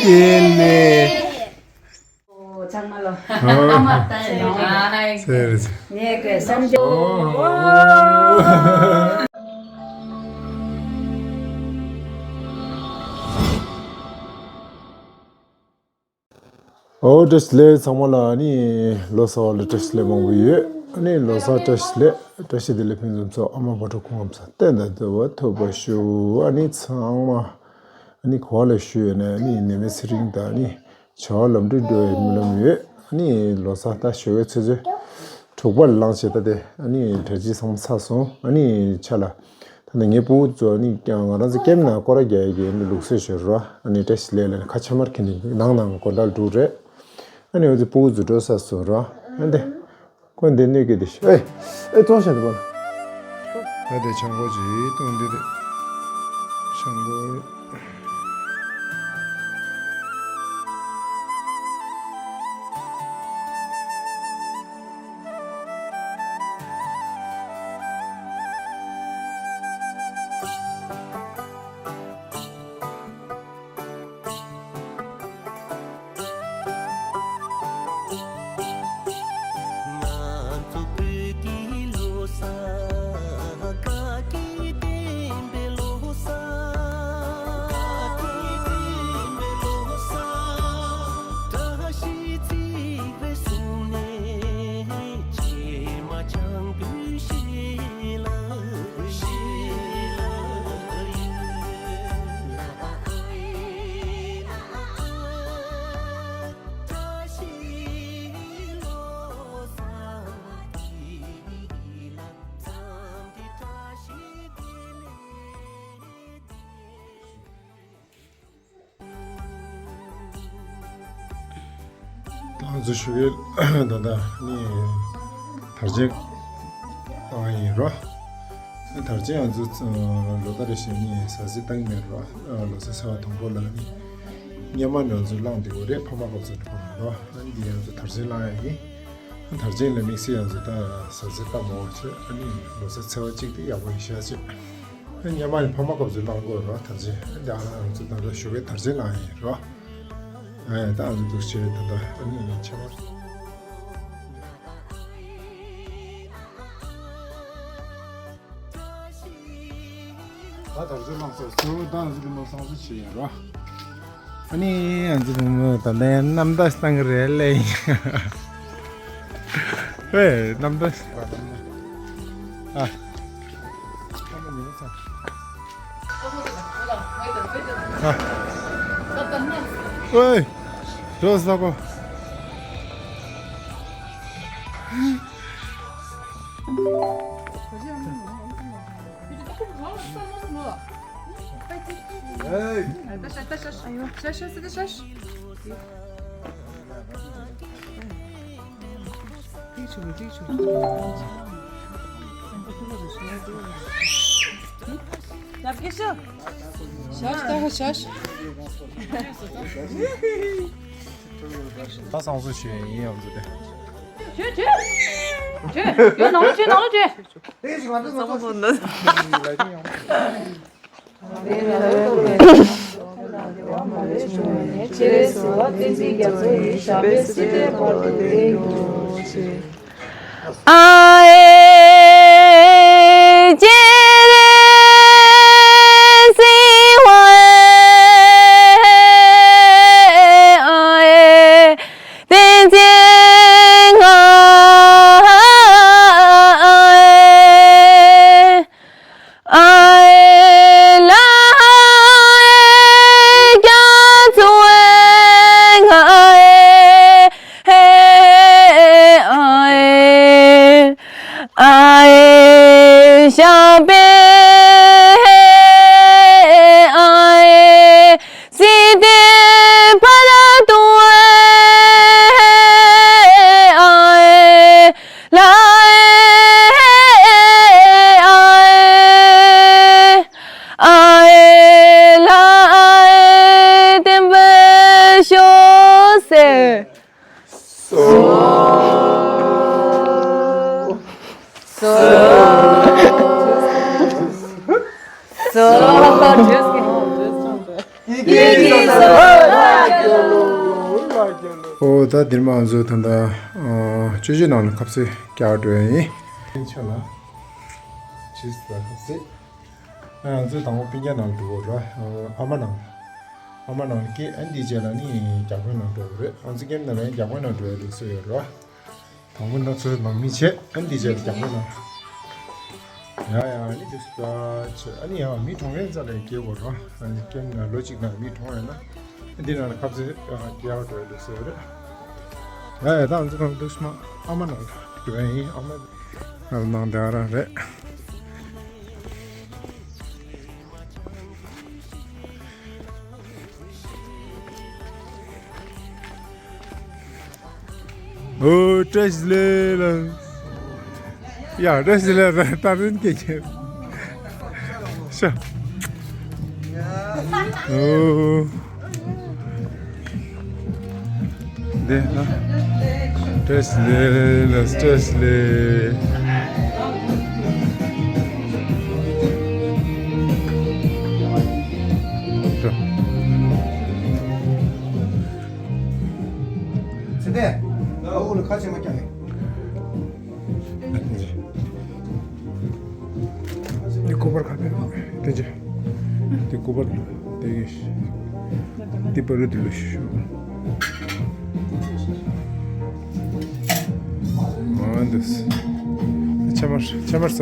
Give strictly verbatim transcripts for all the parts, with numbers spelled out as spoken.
དེ་ལས། ཚང་མ་ལོ། ཨ་མ་ལྟ་ཡིན་ནོ། ཨ་ཧའི། ཟེར་ཟེར། ངས་ཀྱི་བསམ་འཆར། ཨོ། ཨོ་བཀྲ་ཤིས་བདེ་ལེགས། ཚང་མ་ལ་ཨ་ནི་ལོ་གསར་བ་ལ་བཀྲ་ཤིས་བདེ་ལེགས་མང་པོ་ཡོད། ཨ་ནི་ལོ་གསར་བཀྲ་ཤིས་བདེ་ལེགས། བཀྲ་ཤིས་བདེ་ལེགས་ཕུན་སུམ་ཚོགས། ཨ་མ་བག་དྲོ་སྐུ་ཁམས་བཟང་། བསྟན་དང་འདོད་པ་ཐོབ་པར་ཤོག་ཨ་ནི་ཚང་མ་ཨ་ནི་ག་པར་ལ་བཞུགས་ཡོད་ན་ཨ་ནི་ནད་མེད་ཚེ་རིང་དང་ཨ་ནི་བྱ་བ་ལམ་འགྲོ་འགྲོ་བའི་སྨོན་ལམ་ཡོད། ཨ་ནི་ལོ་གསར་ད་ཞོགས་ཀས་ཚོད་ཚོད་དྲུག་པ་ལ་ལངས་བྱས། ད་དེ་ཨ་ནི་གྲ་སྒྲིག་ཚང་མ་ཚར་སོང་། ཨ་ནི་ཆ་ལ་ད་ནི་ངའི་སྤུ་གུ་ཚོ་ནི་ང་རང་ཚོ་ཀེམ་ནང་སྐོར་ར་རྒྱག་ཡས་ཀྱི་ནི་ལུགས་སྲོལ་ཞིག་རེད། ཨ་ནི་བཀྲ་ཤིས་བདེ་ལེགས་ལ་ནི་ཁ་ཕྱེ་མར་ཁྱེར་ནས་ནང་ནང་སྒོ་འགྲམ་འགྲོ་རེད། ཨ་ནི་འོ་ཙི་སྤུ་གུ་ཚོ་འགྲོ་ས་སོང་ར། ཨ་འདི་ཁོ་འདི་གནོད་ཀྱི་འདི་ཤི། ཨེ་ཨེ་གཏོང་བྱ་འདི་པ་ལ། ད་དེ་ཆང་སྒོར་ཅིག་གཏོང་འདི་རེད། ཆང་སྒོར། ང་ཚོ་ཞོགས་ཀས་ད་ལྟ་ནི་དར་ཆེན་ཨ་ཡིན་རོ། དར་ཆེན་ང་ཚོ་ལོ་ལྟར་རེ་བཞིན་ནི་ཟ་ཟི་བཏང་མེད་རོ། ལོ་གསར་ཚེས་པ་དང་པོ་ལ་ནི་སྔོན་མ་ནས་ང་ཚོ་བླངས་བསྡད་ཡོད་རེད། ཕ་མ་སྐབས་སུ་འགྲོ་གི་མེད་རོ། ཨ་ནི་འདི་ང་ཚོ་དར་ཆེན་བླངས་ཡ་ཡིན། དར་ཆེན་ལ་དམིགས་བསལ་ཡང་ཚོ་ད་ཟ་ཟི་བཏང་མ་བྱས། ཨ་ནི་ལོ་གསར་ཚེས་པ་གཅིག་དེ་ཡག་པོ་ཡིན་ཤག་ཅེས། ཨ་ནི་སྔོན་མ་ནི་ཕ་མ་སྐབས་སུ་བླངས་དགོས་རོ་དར་ཆེན། ཨ་ནི་ཨ་ང་ཚོ་ད་ལྟ་ཞོགས་ཀས་དར་ཆེན་བླངས་ཡིན་རོ། ཨ་ད་ང་ཚོ་འདུག་བྱས་ད་ལྟ་ཨ་ནི་ཁྱད་པར། ད་དར་ཆེན་བླངས་ཚར་སོང་། ད་ང་ཚོ་ལུང་པ་བསང་གསོལ་བྱེད་ཡིན་རོ། ཨ་ནི་ང་ཚོ་བུ་མོ་ད་ལྟ་ཡང་རྣམ་དག་བཏང་གི་རེད་ལེ། ཧེ་རྣམ་དག་ཨ། ཨ། ཨོའི། འགྲོ་ས་གོ། ད་བསང་གསོལ་ཞུ་ཡིན་ཡང་ཚོ་དེ། ཆོས་ཆོས། ཆོས་ཆོས་ནང་ལོགས་ཆོས་ནང་ལོགས་ཆོས། ཨོ་ད་འདིར་མ་ང་ཚོ་ད་ལྟ་ཨ་ཅོ་ཅོ་ནང་ལ་ཁ་ཟས་རྒྱག་འགྲོ་ཡ་ཡིན། ཆ་ལ་ཆིས་ལ་ཁ་ཟས། ཨ་ང་ཚོ་དང་པོ་སྤུན་ཀྱག་ནང་འགྲོ་དགོས་ར། ཨ་མ་ནང་། ཨ་མ་ནང་སྐད་ཨ་འདི་བྱས་ལ་ནི་རྒྱག་པའི་ནང་འགྲོ་དགོས་རེད། ང་ཚོ་ཀེམ་ནང་ལ་ཡང་རྒྱག་པའི་ནང་འགྲོ་ཡ་ལུགས་སྲོལ་ཡོད་ར། དང་པོ་ན་ཚོད་ནང་མི་བྱས་ཨ་འདི་བྱས་ལ་རྒྱག་པའི་ནང་། ཡ་ཡ་ཨ་ནི་དུས་སུ་ད་ཆེ་ཨ་ནི་ཡང་མི་གྲོངས་ཡས་རྩ་ལ་སྐྱེལ་དགོས་ར། ཨ་ནི་ཀེམ་ནང་ལོ་གཅིག་ནང་མི་གྲོངས་ཡོད་ན་འདི་ནང་ལ་ཁ་ཟས་སྐྱེལ་བ་འགྲོ་ཡ་ལུགས་སྲོལ་རེད། ཡ་ཡ་ད་ང་ཚོ་གང་འདུག་སྨ་ཨ་མ་ནང་འགྲོ་ཡ་ཡིན། ཨ་མ་ང་ནང་དེ་ཨ་རང་རེད། ཨོ་བཀྲ་ཤིས་བདེ་ལེགས། ཡ་བཀྲ་ཤིས་བདེ་ལེགས། ད་རིན་སྐད་ཆ། ཤ། ཨོ། འདི་ན། བཀྲ་ཤིས་བདེ་ལེགས། བཀྲ་ཤིས་བདེ་ལེགས། ཚེ་འདས། ཨ་འུ་ལ་ཁ་ཆེ་མ་རྒྱག་གི། འདི་སྐུ་པར་ཁ་པར་དེ་ཅི། འདི་སྐུ་པར་དེ་གི་འདི་པར་འདི་ལ་ཞུ། ཨ་འདུག་སེ། ཕྱེ་མར་ཕྱེ་མར་ཟ།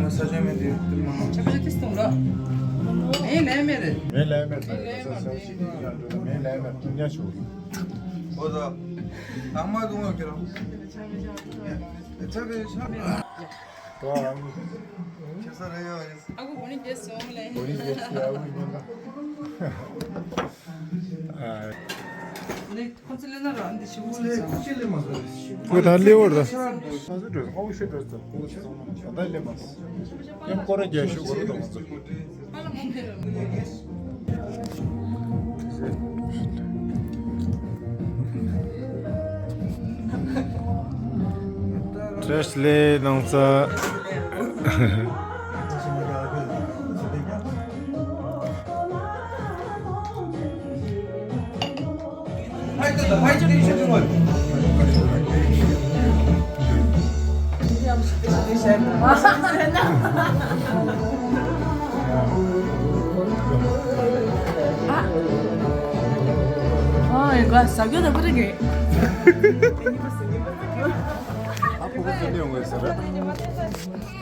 ངས་ལན་མེད་དེ་དེ་མ། ཁྱབ་ཆ་དེ་སྟོང་ར། ངས་ལན་མེད་རེད། ངས་ལན་མེད་རེད། ངས་ལན་མེད་རེད། ངས་ལན་མེད་རེད། ཉ་ཆོག་ཨོ་ད། ཨ་མ་གི་ངོ་ཁྱེར་རོ། ཆ་བའི་ཆ་བའི། ཁྱེར་ས་རེ་ཡོད་རེད། ཨ་ཁུ་གོ་ནི་རྒྱལ་སོང་ལེ། གོ་ནི་རྒྱལ་སོང་ཨ་ཁུ་ཡིན་ན། ཁོ་ཚོ་ལས་ན་ར་འདི་ཞིག་ལས་ཁོ་ཅི་ལས་མ་ཟ། ཁོ་ད་ལས་བར་ད། ང་ཚོ་འགྲོ་ང་ཚོ་ཤི་འགྲོ་ཙམ་ཁོ་ཚོ་ད་ལས་མ་ཟ། ཡང་སྐོར་ར་རྒྱག་ཤུགས་སྐོར་ར་དང་ང་ཚོ། བཀྲ་ཤིས་བདེ་ལེགས་ནང་ཚ།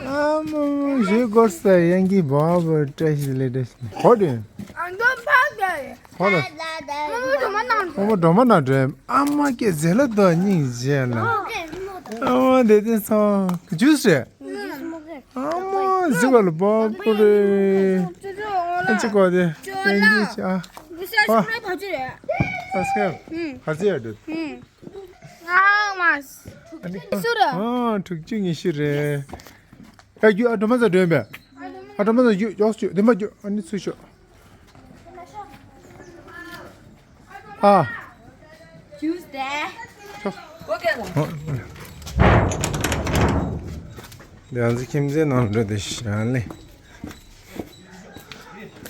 ཨ་མོ་ཞེས་སྐོར་ས་ཡན་གྱི་བ་བ་བཀྲ་ཤིས་བདེ་ལེགས་བཀྲ་ཤིས་བདེ་ལེགས། ཨ་མདོ་ཕག་གི། ཧོ་ལ། ཨ་མ་སྒྲོལ་མ་ནང་འགྲོ། ཨ་མ་སྒྲོལ་མ་ནང་འགྲོ། ཨ་མ་སྐད་ཟེར་ལ་དོ་སྙིང་རྗེ་ལ། ཨ་མ་དེ་དེ་སོང་ཇུས་རེད། ཨ་མ་ཟི་བ་ལ་པོ་པོ་རེད། ཨ་ཅི་གོ་དེ་ཡང་གི་ཅི་ཨ། ཨ་སྐད་ཧ་ཟི་ཡ་དེ། ཨ་ཐུག་ཅིག་ཉི་ཤུ་རེད། ཨ་རྒྱུ་ཨ་སྒྲོལ་མ་ཟ་འགྲོ་བས། ཨ་སྒྲོལ་མ་ཟ་རྒྱུ་ཡོག་ཅུ་དེ་མ་རྒྱུ་ཨ་ནི་ཚུར་ཤོག་ཨ། Tuesday. Okay. ང་ཚོ་ཁྱིམ་མཚེས་ནང་འགྲོ་དེ་ཤ་ལེ།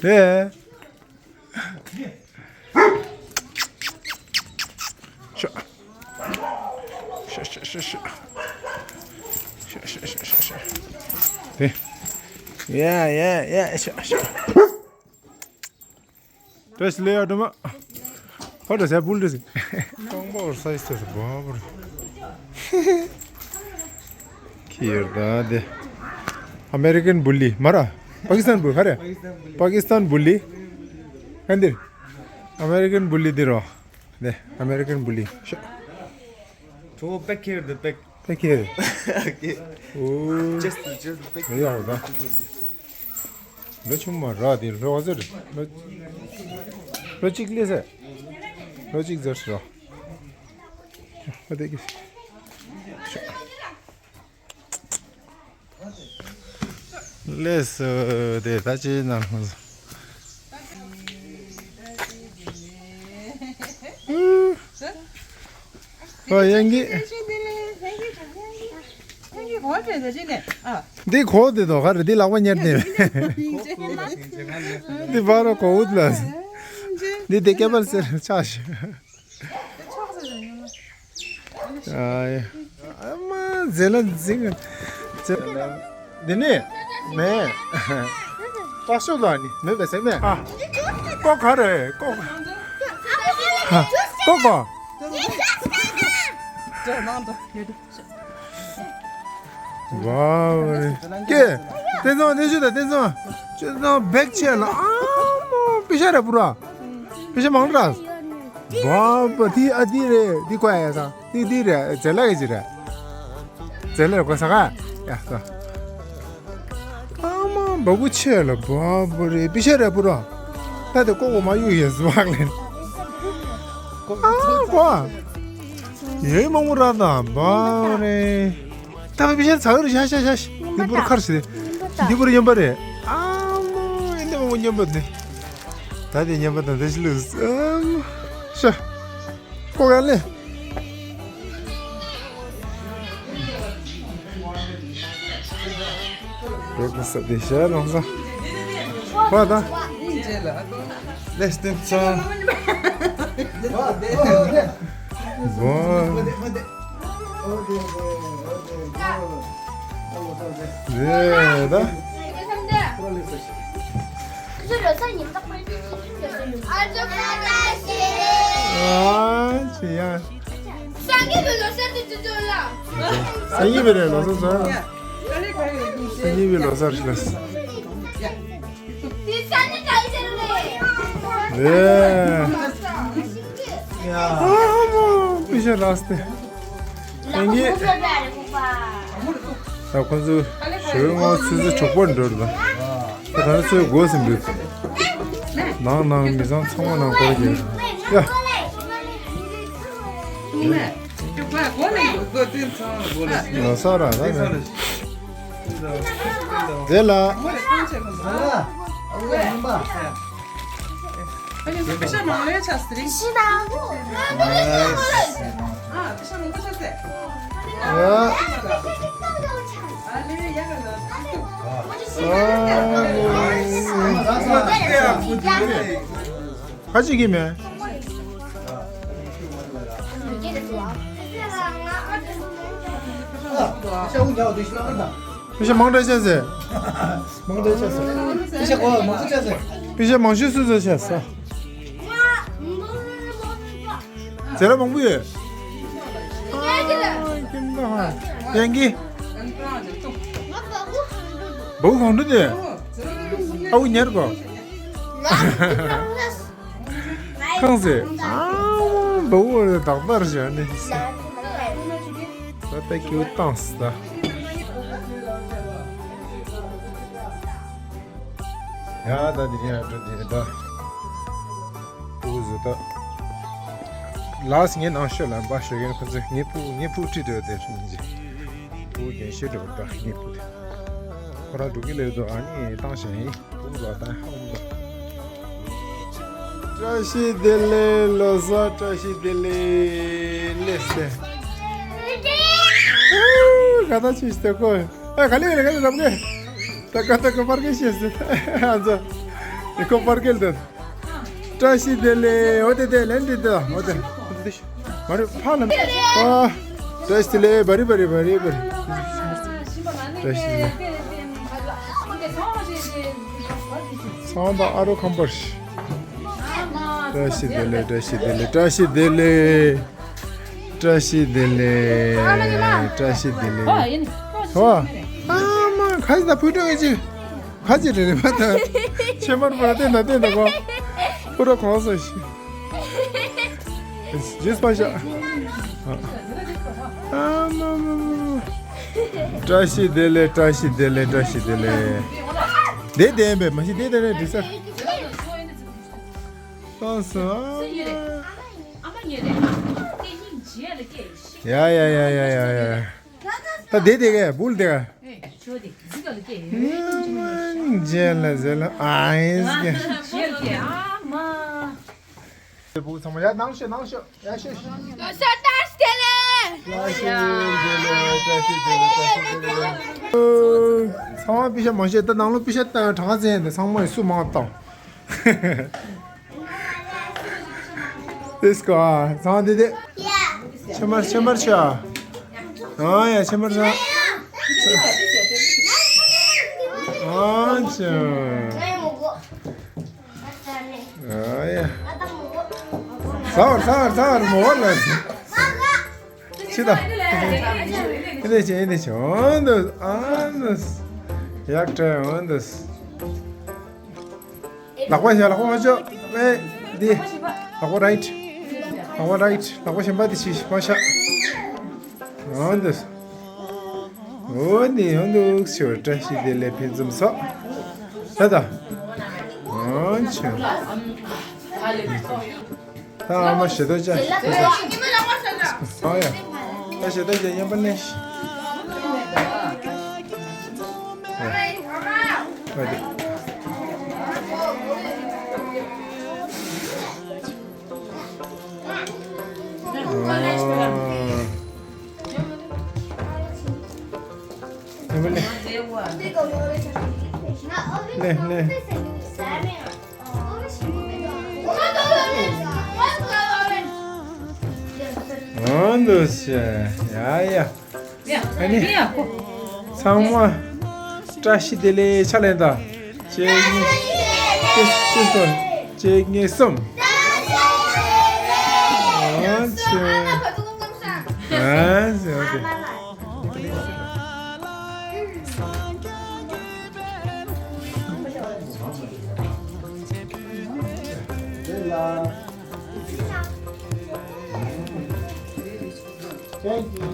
ཨེ། ཤ། ཤ་ཤ་ཤ་ཤ། ཤ་ཤ་ཤ་ཤ་ཤ། དེ། ཡ་ཡ་ཡ་ཤ་ཤ། བཀྲ་ཤིས་བདེ་ལེགས་ཨ་སྒྲོལ་མ། ཧོ་འདྲ་ཟེར་བུལ་འདྲ་ཟེར། རྐང་པ་བར་སའི་སྟེར་བ་བར། ཁྱི་ཡར་ད་དེ། ཨ་མེ་རི་ཀན་བུ་ལི་མ་ར། པ་ཀི་སི་ཐན་བུ་ཧ་རེ། པ་ཀི་སི་ཐན་བུ་ལི། ཧན་དིར། ཨ་མེ་རི་ཀན་བུ་ལི་དེ་རོ། དེ་ཨ་མེ་རི་ཀན་བུ་ལི། ཤ། གྲོགས་པོ་པེག་ཁེར་དེ་པེག་པེག་ཁེར། ཨོ། ཇེ་སི་ཊི་ཇེ་སི་ཊི་པེག་ཁེར། ཡག་པོ་ད། ལོ་ཆུང་མ་ར་དེ་ལོ་ཟེར། ལོ་ལོ་གཅིག་ལས་ཟེར། ལོ་གཅིག་ཟེར་ཟེར། ཨ་དེ་གི། ལས་སུ་དེ་ད་ཅི་ན། ཨོ་ཡང་གི། འདི་གོ་དེ་དོ་ག་རེ་འདི་ལག་པ་ཉར་ནས། འདི་བར་གོ་འུད་ལ། འདི་དེ་སྐེད་པར་ཟེར་ཆགས་ཤིག་ཨ་ཡ། ཨ་མ་ཛེ་ལ་ཛིང་། ཛེ་ལ། འདི་ནི་མེ། ཏོག་ཤོ་ལ་ནི་མེ་བེ་སེ་མེ། ཨ། ཀོ་ག་རེ་ཀོ། ཧ། ཀོ་ཀོ། ཝའོ་རེ། ཀེ། དེ་ཚང་དེ་ཤུ་ད་དེ་ཚང་། ཅི་ཚང་བེག་ཆེ་ལ་ཨ་མོ་པི་ཤ་ར་པུ་ར། པི་ཤ་མང་ར། ཝའོ་པ་དེ་ཨ་དེ་རེད་དེ་ཀོ་ཡ་ས། དེ་དེ་རེད་ཛེ་ལ་གི་ཅི་རེད། ཛེ་ལ་གོ་ས་ག་ཡ་ས། ཨ་མ་བ་གུ་ཆེ་ལ་ཝའོ་པ་རེ་པི་ཤ་ར་པུ་ར། ད་དེ་ཀོ་ཀོ་མ་ཡུ་ཡེ་ཟུ་བག་ལེན། ཨ་ཀོ། ཡེ་མང་པོ་ར་ད་ཝའོ་རེ། ད་བི་ཤན་ཚ་གི་རེད་ཤ་ཤ་ཤ་ཤ། འདི་པུར་ཁར་ཞིག་རེད། འདི་པུར་མཉམ་པ་རེད། ཨ་མོ་ཨེ་འདི་མོ་མཉམ་པ་འདི། ད་དེ་མཉམ་པ་དང་འདི་ཞིག་ལུས། ཨ་མོ་ཤ། ཀོ་ག་ལེ། རོགས་ས་དེ་ཤ་རང་ས། ཧོ་ད། ལེས་ཏེན་ཚ། ཝ། རེད་ད། ཨ་ཅི་ཡ། སངས་རྒྱས་པའི་ལོ་གསར་དེ་ཅི་ཚོད་ལ། སངས་རྒྱས་པའི་ལོ་གསར་ཚོད། སངས་རྒྱས་པའི་ལོ་གསར་ཞིག་ལ། དེ་སངས་རྒྱས་ག་ཚོད་རེད། ཨ་མོ་པི་ཤ་ར་སྟེ། སངས་རྒྱས། ད་ཁོ་ཚོ་ཞོལ་ངོ་ཚོད་ཚོད་གྲོགས་པོ་འགྲོ་ར། ད་ད་ཚོད་དགོས་ཟིན་འདུག་ནང་ནང་མི་ཚང་ཚང་མ་ནང་སྐོར་གྱི། ཡ། ལོ་གསར་ར་ད་ནི། དེ་ལ། ཁ་ཅིག་གིས་མེད། པི་ཤ་མང་དྲགས་བྱས་ཟེར། མང་དྲགས་བྱས་ཟེར། པི་ཤ་གོ་མང་ཤོས་བྱས་ཟེར། པི་ཤ་མང་ཤོས་སུ་ཟེར་བྱས་ཟེར། ཟེར་ལ་མང་པོ་ཡོད། ཨ་ཁྱིམ་ད་ཧ། ཡན་གི། བུ་གང་འདྲ་དེ། ཨ་བུ་ཉར་གོ། ཁང་ཟེར། ཨ་བུ་བདག་ལྟར་བྱས་ནས། ད་ལྟ་ཁྱེའུ་བཏང་སི་ད། ཡ་ད་དེ་རིང་ཨ་འགྲོ་དེ་ད། ཨུ་ཟུ་ད། ལགས་ངའི་ནང་ཤོད་ལ་འབའ་ཞོགས་ཀྱི་ཁོ་ཚོས་ངའི་ཕུ་ངའི་ཕུ་ཁྲིད་འགྲོ་དེ་རིང་ཅི། ཕུ་རྒན་ཤོས་འགྲོ་ད་ངའི་ཕུ་དེ། ཁོ་རང་འགྲོ་གི་ལས་འདུག་ཨ་ནི་བཏང་ཞིང་ཡིན། ཕུ་ལ་བཏང་ཧ་འུ་ད། བཀྲ་ཤིས་བདེ་ལེགས་ལོ་གསར་བཀྲ་ཤིས་བདེ་ལེགས་ལེགས་སེ། ཨུ་ག་ད་ཅི་ཞིག་ཁོ། ཨ་ག་ལེ་ག་ལེ་ག་ལེ་རབ་གེ། ད་ག་ད་ག་པར་གེ་ཤེས་སེ། ཨ་ཛ། ཁོ་པར་གེ་ལ་ད། བཀྲ་ཤིས་བདེ་ལེགས། འོ་དེ་དེ་ལན་དེ་དེ་འོ་དེ། མ་རེད་ཕ་ལ། ཨ། བཀྲ་ཤིས་བདེ་ལེགས། བ་རི་བ་རི་བ་རི་བ་རི། བཀྲ་ཤིས་བདེ་ལེགས། ཚང་མ་ཨ་རོ་ཁམ་པར། བཀྲ་ཤིས་བདེ་ལེགས། བཀྲ་ཤིས་བདེ་ལེགས། བཀྲ་ཤིས་བདེ་ལེགས། བཀྲ་ཤིས་བདེ་ལེགས། བཀྲ་ཤིས་བདེ་ལེགས། ཧོ། ཨ་མ་ཁ་ཅིག་ད་ཕུ་ཏོ་གི་ཅིག་ཁ་ཅིག་རེ་རེ་མ་ད། ཕྱེ་མར་པོ་ར་བསྟན་ད་བསྟན་ད་གོ། པུ་ར་གོང་སོ་ཤི། ཇིས་པ་ཤ། ཨ་མ་མ་མ། བཀྲ་ཤིས་བདེ་ལེགས། བཀྲ་ཤིས་བདེ་ལེགས། བཀྲ་ཤིས་བདེ་ལེགས། བདེ་བདེ་ཡིན་པས་མ་གཞི་བདེ་བདེ་རེད་འགྲིག་ས། ལྟོས་སོ་ཨ་མ། ཨ་མ་ཉོས་རེད། ཨ་སྐད་སྙིང་རྗེ་ལ་སྐད་ཤི། ཡ་ཡ་ཡ་ཡ་ཡ་ཡ། ད་དེ་དེ་གས་བུལ་དེ་གས། ཇེ་ལ་ཇེ་ལ་ཨ་ཡིན་ཟེར་གི། བུ་ཚང་མ་ཡ་ནང་ཤོད་ནང་ཤོད་ཡ་ཤོད་ཤོད། ལོ་གསར་བཀྲ་ཤིས་བདེ་ལེགས། བཀྲ་ཤིས་བདེ་ལེགས་བཀྲ་ཤིས་བདེ་ལེགས་བཀྲ་ཤིས་བདེ་ལེགས། ཚང་མ་པི་ཤ་མང་ཤོས་ད་ནང་ལོ་པི་ཤ་ད་གྲངས་ཚད་ཡིན་ད་ཚང་མ་སུ་མང་བཏང་། Let's go. ཚང་དེ་དེ། ཆེ་མར་ཆེ་མར་ཆ། ཨ་ཡ་ཆེ་མར་ཆ། ཨ་ཆ། ཨ་ཡ། ཟ་བར་ཟ་བར་ཟ་བར་མོ་བར་ལ། ཆི་ད། ཨེ་འདི་ཆེ་ཨེ་འདི་ཆེ་ཨོ་འདུ་ཨ་འདུ། ཡག་ཏྲེ་ཨོ་འདུ། ལག་པ་བཞག་ལག་པ་མ་ཆོག་ཨེ་འདི། ལག་པ་རའིཊ། ལག་པ་རའིཊ། ལག་པ་གཞན་པ་འདི་ཕྱི་མ་བཞག་ཨོ་འདི། ཨོ་ནི་ཨོ་འདུག་ཤོ་བཀྲ་ཤིས་བདེ་ལེགས་ཕུན་སུམ་ཚོགས། ད་ད། ཨོ་ཆོ། ད་ཨ་མ་ཞེ་ཏོག་ཅག་ཨོ་ཡ། ད་ཞེ་ཏོག་ཅག་ཡན་པ་ནས། ཨ། ལེ་ལེ། ཨ་འདུ་བྱས། ཡ་ཡ། ཨ་ནི། ཚང་མ་བཀྲ་ཤིས་བདེ་ལེགས་ཕྱག་ལེན་དང་། གཅིག་གཉིས། ཏིས་ཏིས་ཏོ། གཅིག་གཉིས་གསུམ། ཨ་ཆེ། ཨ་ཆེ། ཨ་ཆེ། Thank you.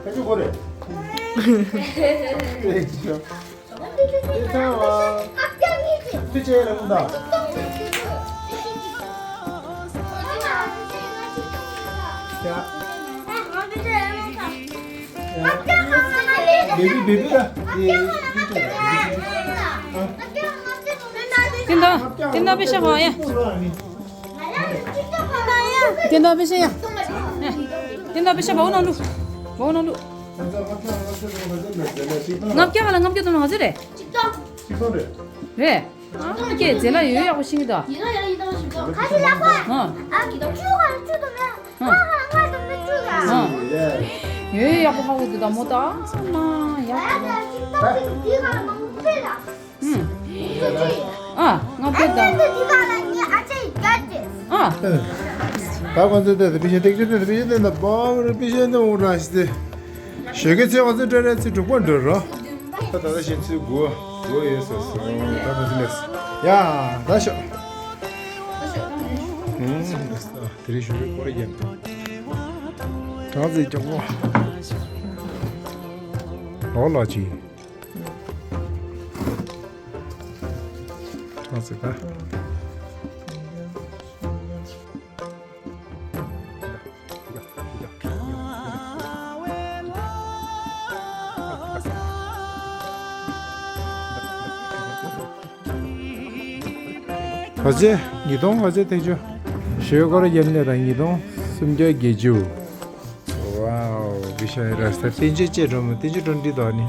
ཁ་ཆུ་གོ་རེ། ཨེ་ཆུ། ཨེ་ཚང་བ། ཁ་ཆུ་ཆེ་རེ་མུ་ད། ཡ། ཡ། བེ་བི་བེ་བི་ལ། ཡེ། ཏིན་ཏོ། ཏིན་ཏོ་པེ་ཤ་བ་ཡ། ཏིན་ཏོ་པེ་ཤ་ཡ། ཏིན་ཏོ་པེ་ཤ་བའོ་ནང་ལུ། བའོ་ནང་ལུ། ལྔ་བརྒྱ་ག་ལ་ལྔ་བརྒྱ་དང་ལྔ་བརྒྱ་རེད། རེད། ཨ་ཀྱེ་རྫས་ལ་ཡོད་ཡག་པོ་ཤེས་ཀྱི་འདུག་ཨ། ཨ། ཡོད་ཡག་པོ་ཧ་གོ་འདུག་ད་མོ་ད་མ་ཡག་པོ། ཨུམ། ཨ། ང་བོད་དང་། ཨ། ད་ཁོང་ཚོས་ལྟོས་དང་པི་ཤ་ཏིག་ཏིག་ཏིག་པི་ཤ་ཏིག་ན་བོ་རེ་པི་ཤ་ནི་འུ་ར་ཤི་ཏེ། ཞོགས་ཀས་ཚེ་ང་ཚོའི་སྤྲོ་ར་ཚེ་དྲུག་པ་འགྲོ་རོ། ད་ད་ད་ཤེས་ཚུལ་དགོས་དགོས་ཡོད་ཟེར་སོང་། ད་ཁོང་ཚོས་ལས་ཡ་ད་ཤོག་ཨུམ། དེ་རིང་ཞོགས་ཀས་སྐོར་རྒྱབ་དང་། གྲངས་ཚེ་སྐྱོ་བོ། ལོ་ལོ་ཅི། གྲངས་ཚེ་ད། ག་ཚོད། ཉིས་སྟོང་ག་ཚོད་ཐེག་ཆུ། ཞོལ་སྐོར་རྒྱབ་ནས་དང་ཉིས་སྟོང་སུམ་བརྒྱ་བརྒྱད་ཅུ། ཝའོ། བི་ཤ་ཡི་ར་ས་བསྟན་ཆོས་ཅེས་འགྲོ་མོ་བསྟན་ཆོས་འགྲོ་འདི་དོ་ནི།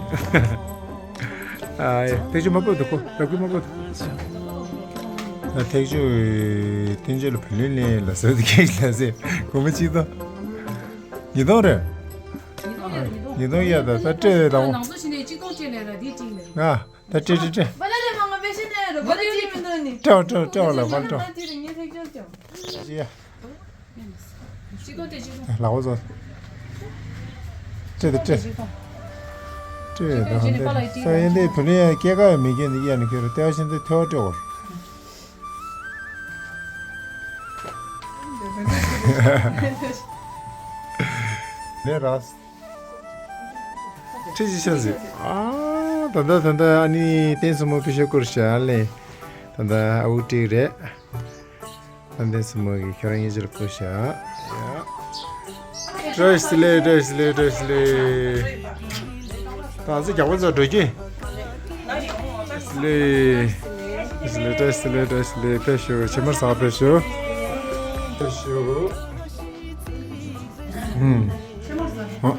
ཨ་ཡེ་བསྟན་ཆོས་མ་པོ་དུ་ཁོ་ར་ཀུ་མ་པོ་དུ། ད་ཐེག་ཆུ་བསྟན་ཆོས་ལ་བུ་ལོན་ལེན་ལ་ཟེར་དུ་ཁེག་ལ་ཟེར་གོ་མ་ཅིག་དོ། ཉིས་སྟོང་རེད། ཉིས་སྟོང་ཡ་ད་ད་སྤྲད་དང་། ནང་ཚོ་ཞིག་ནས་གཅིག་སྟོང་སྤྲད་ལས་ར་དེ་གཅིག་ནས། ང་ད་སྤྲད་སྤྲད་སྤྲད། སྤྲད་སྤྲད་སྤྲད་ལ་ཕར་སྤྲད། ལག་པ་བཟོ། སྤྲད་དེ་སྤྲད། སྤྲད་དང་འདི་ས་ཡིན་དེ་བུ་ལོན་ཡ་སྐྱེད་ཀ་ཡ་མི་སྐྱེད་འདི་གཡར་ནས་ཁྱོད་ར་ལྟེ་བ་ཆེན་དུ་ཐེ་བ་སྤྲད་བར། ལས་ར། ཁྲི་ཅི་ཤ་ཟིག་ཨ། ད་ད་ད་ད་ཨ་ནི་བསྟན་སྲུང་མ་ཕི་ཤ་སྐོར་ཤ་ལེ། ད་ད་ཨ་འུ་ཏྲིག་རེད། བསམ་གཏན་སྲིན་མོ་གིས་ཁྱོད་རང་གཉིས་ཆར་བསྐུར་བཞག་ཡ། བཀྲ་ཤིས་བདེ་ལེགས། བཀྲ་ཤིས་བདེ་ལེགས། བཀྲ་ཤིས་བདེ་ལེགས། ད་ཚེ་རྒྱག་པ་ཚོ་འགྲོ་རྒྱུ། བཀྲ་ཤིས་བདེ་ལེགས། བཀྲ་ཤིས་བདེ་ལེགས། བཀྲ་ཤིས་བདེ་ལེགས། ཕེབས་ཤོག་ཕྱེ་མར་ཟ་ཕེབས་ཤོག་ཕེབས་ཤོག་ཧུམ། ཨ།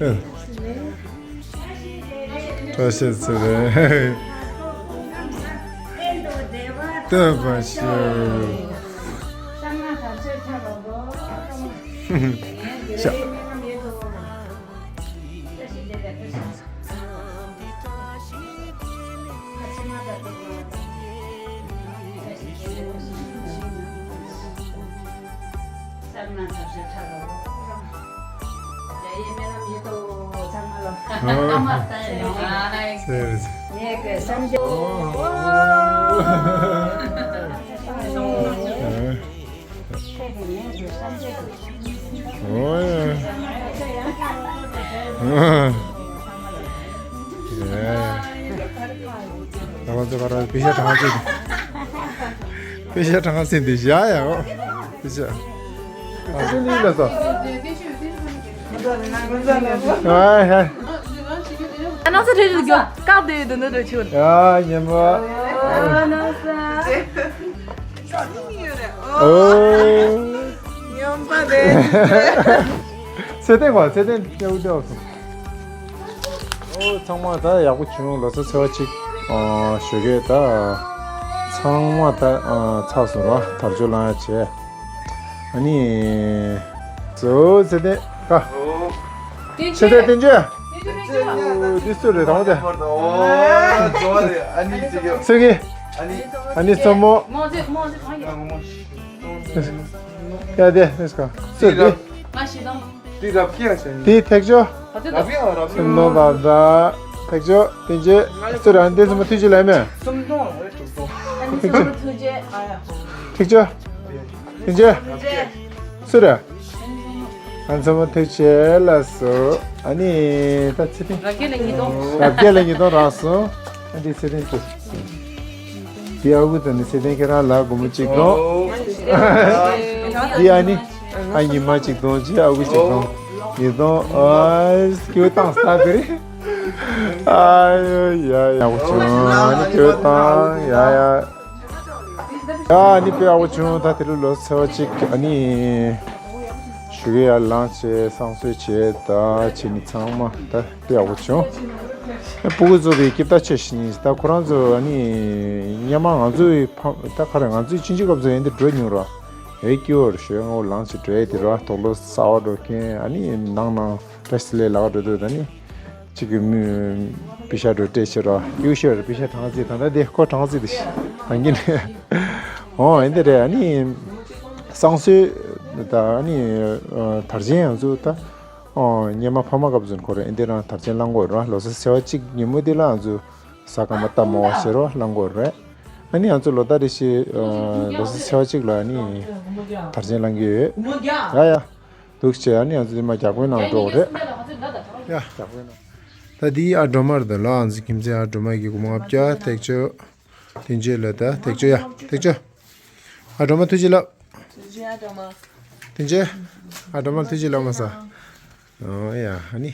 ཨེ། བཀྲ་ཤིས་བདེ་ལེགས། བསྟོད་པ་ཤོག་ཤ། ཨོ་ཡ། ཨ། ཡ། ད་ང་ཚོ་ག་རེ་པེ་ཤ་གྲངས་ཀ་ཟིན། པེ་ཤ་གྲངས་ཀ་ཟིན་དེ་བཞག་ཡ། ཨོ། པེ་ཤ། ཨ་ཟིན་ནི་ལ་སོ། ཨ་ཧ། ཨ་ན་ས་རེ་རེ་གོ་ཀ་དེ་དེ་ནི་རེ་ཆུ། ཡ་ཉན་པ། ཨ་ན་ས། ཨོ། ཉམས་པ་རེད། ཚེ་བརྟན་བ་ཚེ་བརྟན་སྐྱེ་བོ་སྐྱེ་བ་སོང་། ཨོ་ཚང་མ་ད་ཡག་པོ་བྱུང་། ལོ་གསར་ཚེས་པ་གཅིག་ཨོ་ཞོགས་ཀས་ད་ཚང་མ་ད་ཨ་ཚར་སོང་ར། དར་ལྕོག་ལངས་ཡ་བྱས། ཨ་ནི་ཚེ་བརྟན་ཀ་ཚེ་བརྟན་བསྟན་ཆོས། འདི་སུ་རེད་དང་པོ་དེ། སུ་གི་ཨ་ནི་སྲིན་མོ། ཡ་དེ་ནས་ཀ་སུ་རེད། དེ་ཐེག་ཆོས། སེམས་ནོར་དང་འདྲ། ཐེག་ཆོས་བསྟན་ཆོས། སུ་རེད། ཨ་ནི་དེ་སྲིན་མོ་ཐུགས་རྗེ་ལབ་མེད། ཐེག་ཆོས། ཐེག་ཆོས། བསྟན་ཆོས། སུ་རེད། ཨ་ཚང་མ་ཐུགས་རྗེ་ལ་སོ། ཨ་ནི་ད་ཚེ་བརྟན། རབ་རྒྱས་ལ་ཉིས་སྟོང་། རབ་རྒྱས་ལ་ཉིས་སྟོང་རག་སོང་། ཨ་འདི་ཚེ་བརྟན་ཚེ། འདི་ཨ་ཁུ་དང་ནི་ཚེ་བརྟན་ཁྱེད་རང་ལ་སྒོར་མོ་གཅིག་སྟོང་། འདི་ཨ་ནི་ཨ་ཉི་མ་གཅིག་སྟོང་། ཅི་ཨ་ཁུ་གཅིག་སྟོང་། ཉིས་སྟོང་། ཨ་ཁྱོད་བཏང་ས་དེ་རེད། ཨ་ཡོ་ཡ་ཡག་པོ་བྱུང་། ཨ་ནི་ཁྱོད་བཏང་ཡ་ཡ། ཡ་ཨ་ནི་དཔེ་ཡག་པོ་བྱུང་། ད་དེ་རིང་ལོ་གསར་པ་གཅིག་ཨ་ནི་ཞོགས་ཀས་ཡར་ལངས་བྱས་བསང་གསོལ་བྱས་ད་བྱས་ནི་ཚང་མ་ད་དཔེ་ཡག་པོ་བྱུང་། སྤུ་གུ་ཚོ་གི་སྐྱིད་པ་ཆེ་ཞིང་ད་ཁོ་རང་ཚོ་ཨ་ནི་སྔོན་མ་ང་ཚོའི་ཕ་ད་ག་རེ་ང་ཚོའི་ཆུང་ཆུང་སྐབས་སུ་ཡིན་དེ་འགྲོ་མྱོང་ར། ཨེ་སྐྱིད་པོ་རེད། ཞོགས་སྔ་པོ་ལངས་བྱས་འགྲོ་ཡས་དེ་ར། དུག་ལོག་ཟ་བར་འགྲོ་མཁན། ཨ་ནི་ནང་ནང་བཀྲ་ཤིས་བདེ་ལེགས་ལབ་འགྲོ་དུས་ད་ནི། གཅིག་གི་མི་པེ་ཤ་འགྲོ་སྤྲད་ཕྱིར་རོ། གཡུག་ཤོར་པེ་ཤ་གྲངས་རྩིས་དང་ད་དེ་ཁོ་གྲངས་རྩིས་དེ་ཤི་ད་གིན་ཨོ་ཨེ་འདི་རེད། ཨ་ནི་བསང་གསོལ་ད་ཨ་ནི་དར་ཆེན་ཡང་ཚུ་ད་ཨོ་སྔོན་མ་ཕ་མ་སྐབས་ཚུན་ཁོ་རང་ཨེ་འདི་རང་དར་ཆེན་བླང་དགོས་རོ། ལོ་གསར་ཚེས་པ་གཅིག་ཉིན་མོ་དེ་ལ་ང་ཚོ་ཟ་སྐར་མ་བཏབ་མ་བ་ཤེས་རོ་བླང་དགོས་རེད། ཨ་ནི་ང་ཚོ་ལོ་ལྟར་རེ་བཞིན་ལོ་གསར་ཚེས་པ་གཅིག་ལ་ཨ་ནི་དར་ཆེན་བླང་གི་ཡོད། ཡ་ཡ། འདུག་བྱས་ཨ་ནི་ང་ཚོ་དེ་མ་རྒྱག་པའི་ནང་འགྲོ་རེད། ཡ་རྒྱག་པའི་ནང་། ད་དེའི་ཨ་སྒྲོལ་མ་རེད་ལ། ང་ཚོ་ཁྱིམ་མཚེས་ཨ་སྒྲོལ་མ་གི་སྒོར་མོ་ལྔ་བརྒྱ། ཐེག་ཆོས། བསྟན་ཆོས་ལ་ད་ཐེག་ཆོས་ཡ་ཐེག་ཆོས། ཨ་སྒྲོལ་མ་ཐུགས་རྗེ་ལབ། ཐུགས་རྗེ་ཨ་སྒྲོལ་མ། བསྟན་ཆོས། ཨ་སྒྲོལ་མ་ཐུགས་རྗེ་ལབ་མ་ས། ཨོ་ཡ་ཨ་ནི།